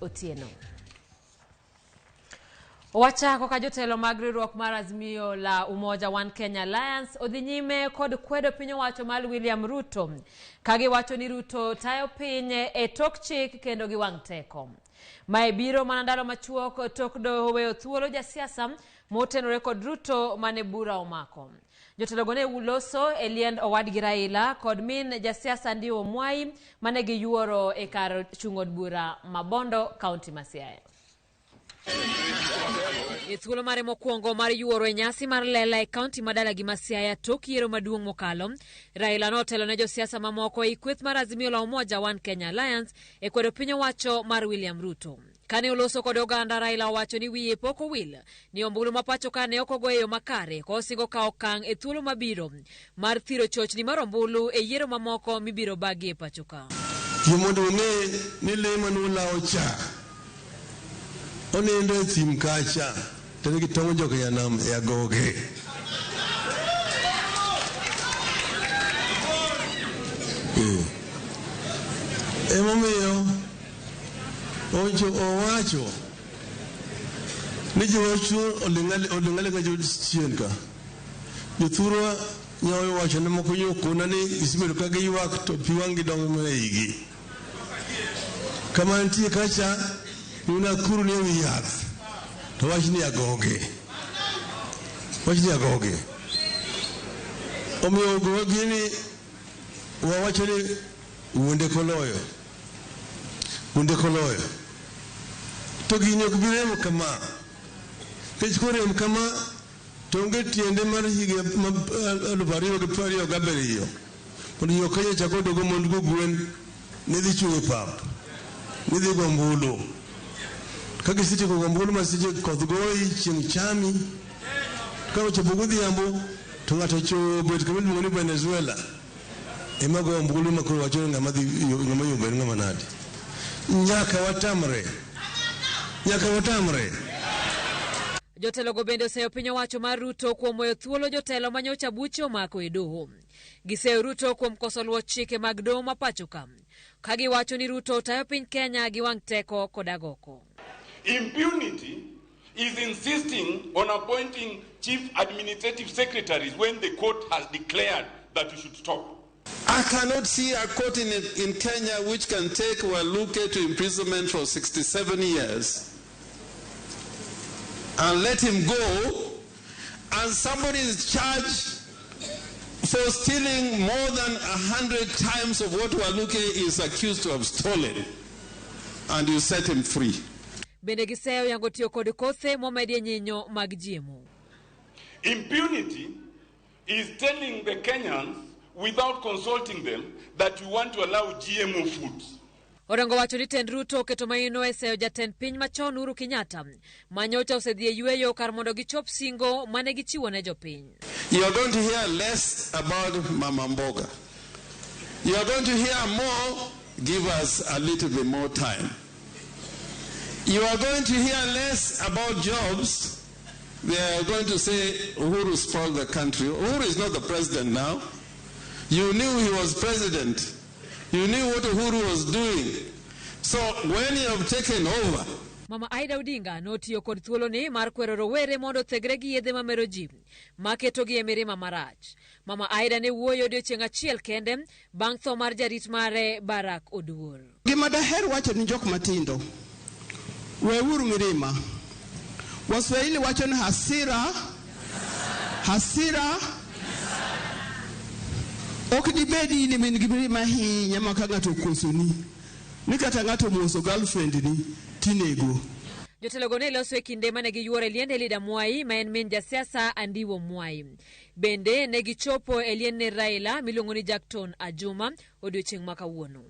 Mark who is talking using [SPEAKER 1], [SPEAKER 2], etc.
[SPEAKER 1] Otieno. Wachako ka jotelo mag riwruok mar Azimio la Umoja One Kenya Alliance odhi nyime kod kwedo piny owacho mar William Ruto ka giwacho ni Ruto tayo piny e tok chik kendo gi wang' teko. Mae biro mana ndalo machuok tok doho weyo thuolo jasiasa motenore kod Ruto mane bura omako. Jotelogo ne loso e liend owadgi Raila kod min jasiasa Ndiwo Mwai mane giyuoro e kar chung' od bura ma Bondo, kaunti ma Siaya. E thuolo mare mokwongo mar yuoro e nyasi mar lela e kaunti ma dalagi ma Siaya tok yiero maduong' mokalo, Raila notelo ne josiasa mamoko ei kweth mar Azimio la Umoja One Kenya Alliance e kwedo piny owacho mar William Ruto. Kane oloso kod oganda, Raila owacho ni wiye pok owil ni ombulu ma pacho ka ne ok ogo e yo makare kosingo kawo okang' e thuolo mabiro mar thiro chochni mar ombulu e yiero mamoko mibiro bagi e pacho ka.
[SPEAKER 2] Yie mondo ung'e ni le mane ulawo cha onindo e thim kacha to ne gitong'o joka nyanam e agoge. Eh. Emomiyo ocho owacho ni jowacho oling' aling'a jo chien ka. Jothurwa nyawo wacho ne moko yokona ni gisebedo ka giywak to pi wang'gi dongo mana e igi. Kama nitie kacha ni Nakuru ni ewi yath to wach ni agoge. Wach ni agoge. Omiyo ogowa gini wawacho ni wuonde koloyo. Wuonde koloyo. To gini ok bi rem kama. Nikech korem kama to onge tiende mar higa ma 2027 mondo jo Kenya chak odogo mond go gwen ni dhi chung' e pap ni dhi go ombulu. Ka gisetieko go ombulu ma seche koth goyi chieng' chami ka ochopo godhiambo to ng'ato obet kama iluongo ni Venezuela ema go ombulu ma koro wacho ni ng'ama dhi ng'ama yombo en ng'ama nade. Nyaka watamre. Nyaka watamre.
[SPEAKER 1] Jotelogo bende oseyo piny owacho mar Ruto kuom weyo thuolo jotelo ma nyocha buche omako e doho. Giseyo Ruto kuom koso luwo chike mag doho ma pacho ka, ka giwacho ni Ruto tayo piny Kenya gi wang' teko kod agoko.
[SPEAKER 3] Impunity is insisting on appointing chief administrative secretaries when the court has declared that you should stop.
[SPEAKER 4] I cannot see a court in Kenya which can take Waluke to imprisonment for 67 years and let him go, and somebody is charged for stealing more than 100 times of what Waluke is accused to have stolen, and you set him free.
[SPEAKER 1] Bende giseyo yango tiyo kod kothe momedie nyinyo mag GMO.
[SPEAKER 3] Impunity is telling the Kenyans without consulting them that you want to allow GMO foods.
[SPEAKER 1] Orengo wacho ni tend Ruto oketo maino e seyo jatend piny machon Uhuru Kenyatta ma nyocha osedhi e yueyo kar mondo gichop singo mane gichiwo ne jopiny.
[SPEAKER 4] You are going to hear less about Mama Mboga. You are going to hear more, give us a little bit more time. You are going to hear less about jobs. They are going to say Uhuru spoiled the country. Uhuru is not the president now. You knew he was president. You knew what Uhuru was doing. So when you have taken over,
[SPEAKER 1] Mama Aida Odinga notiyo kod thuoloni mar kwero rowere mondo othegre gi yedhe mamero ji maketogi e mirima marach. Mama Aida ne wuoyo odiechieng' achiel kende bang' tho mar jarit mare Barack Oduor.
[SPEAKER 5] Gima daher wacho ni jok matindo, weuru mirima. Waswahili wacho ni hasira, hasira ok dibedi in min gi mirima ahinya ma ka ng'ato okosoni ni kata ng'ato omoso girlfriend ni tinego.
[SPEAKER 1] Jotelogo ne loso e kinde mane giyuoro e liend Elida Mwai ma en min jasiasa Andiwo Mwai. Bende ne gichopo e liend ner Raila miluongo ni Jackton Ajuma odiochieng' ma kawuono.